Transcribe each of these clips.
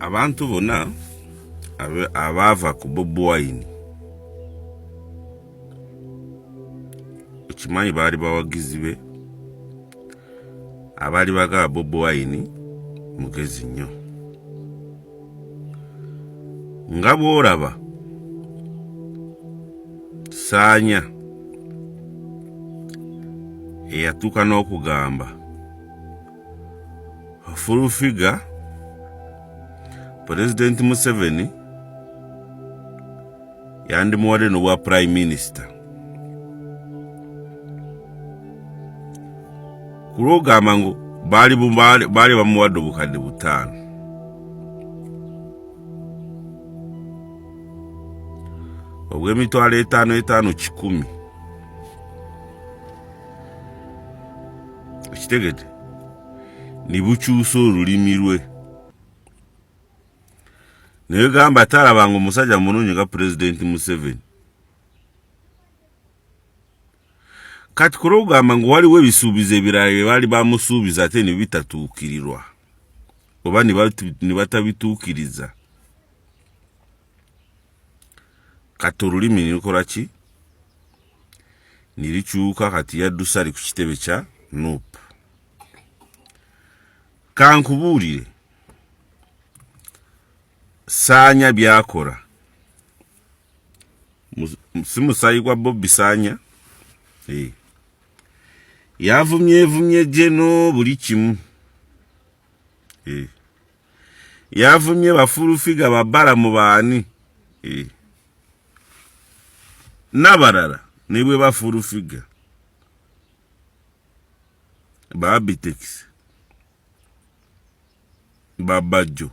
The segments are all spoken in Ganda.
Abantu bonna abaava ku Bobi Wine okimanyi baali bawagizi be abaali bagaba Bobi Wine mugezi nnyo nga bw'olaba Saanya eyatuuka n'okugamba Full figure Pulezidenti Museveni yandimuwadde n'obwa Prime Minister ku lw'ogamba ngu baali bamuwadde obukadde 5 obw'emitwalo etaano etaano kikumi okitegedde ne bukyusa olulimi lwe naye gamba talabanga omusajja mulungi nga pulezidenti Museveni. Kati kulwogamba ngu waliwo ebisuubizo ebirala bye baali bamusuubiza ate ne bitatuukirirwa oba ne batabituukiriza, kati olulimi ne lukola ki? Ne likyuka. Kati yadduse ali ku kitebe kya NUP. Kankubuulire, Saanya byakola si musayi gwa Bobi Saanya. Yavumyevumye jeno buli kimu. Yavumye bafulufiga babala mu baani n'abalala ne bwe bafulufiga ba Abitex babajjo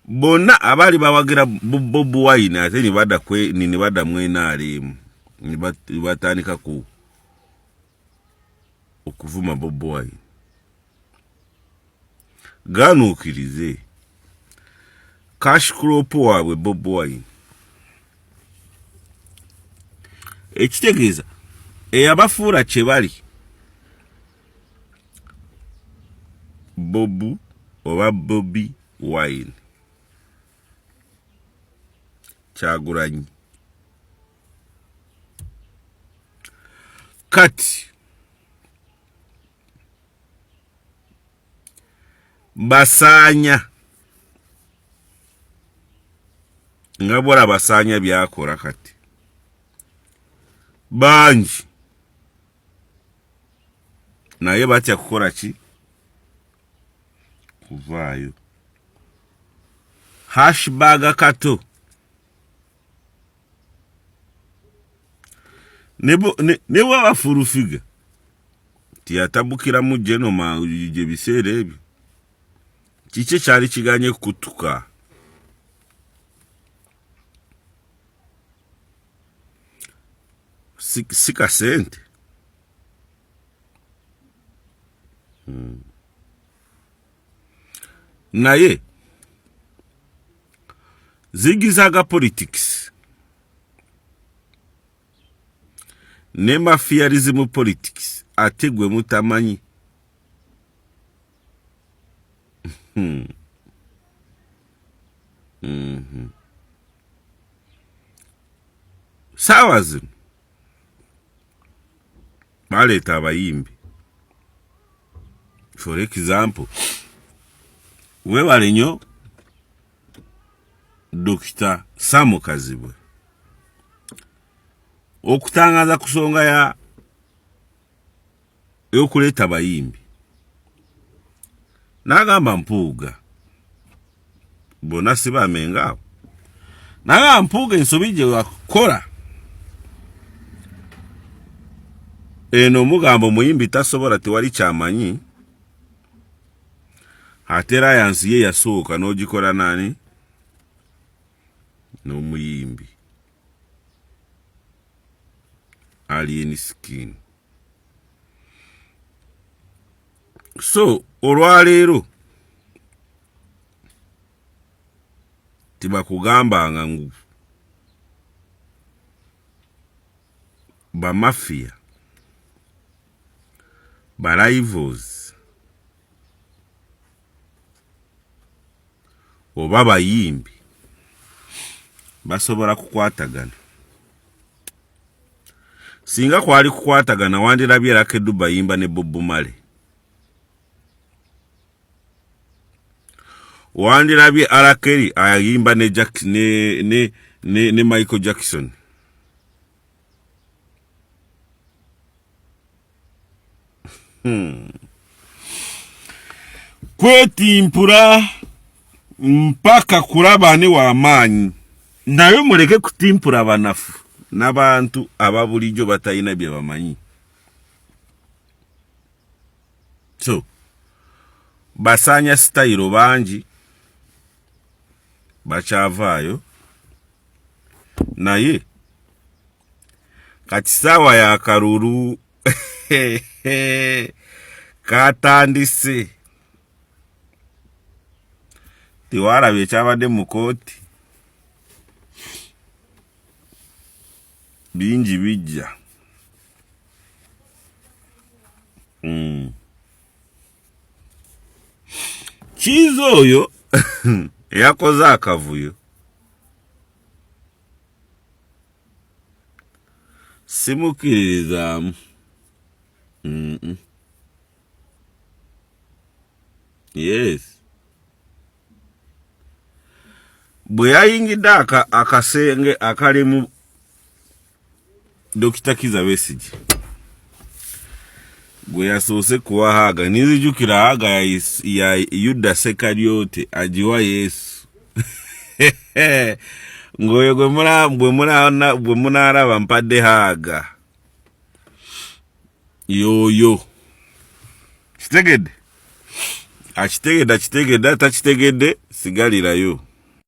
bonna abaali bawagira Bobi Wine ate ne badda mu NRM ne batandika ku okuvuma Bobi Wine. Ganuukirize cash crop waabwe Bobi Wine, ekitegeeza eyabafuula kye bali Bobu oba Bobi Wine Kyagulanyi. Kati basaanya nga bwala basaanya byakola kati bangi naye batya kukola ki kuvaayo hashbaga kato ne bwaba fulufiga tiyatabukiramu jeno gye biseera ebyo kiki ekyali kiganye kutuka si kasente. Naye zigizaga politics ne mafiarism politics ate gwe mutamanyi. Saawa zino baleeta abayimbi, for example webale nnyo Dr. Sam Kazibwe okutangaza ku nsonga ya ey'okuleeta abayimbi, n'agamba Mpuuga bonna si bamenga abo, n'agamba Mpuuga ensobi gye wakola eno omugamba omuyimbi tasobola tewali kyamanyi, ate alliance ye yasooka n'ogikola nani n'omuyimbi Alien Skin. So olwaleero tibakugambanga ngu bamafia barivals Oba bayimbi basobola kukwatagana? Singa kwali kukwatagana, wandirabye Lucky Dube ayimba ne Bob Marley, wandirabye R. Kelly ayimba ne, Jack, ne, ne, ne, ne Michael Jackson. Kwetimpura mpaka kulaba ani w'amaanyi, naye muleke kutimpura banafu n'abantu aba bulijjo batalina bye bamanyi. So basaanya sitayiro bangi bakyavaayo, naye kati saawa ya kalulu katandise. Tewalabye ekyabadde mu kooti? Bingi bijja. Kiiza oyo eyakoze akavuyo simukkiririzaamu. Yes, bwe yayingidde akasenge akalimu Dokita Kiza Besigye, gwe yasoose kuwa hug, nizijukira hug ya Yuda Sekaryote agiwa Yesu, ng'oyo gwe munaalaba mpadde hug yoyo. Kitegedde akitegedde, akitegedde, atakitegedde sigalirayo.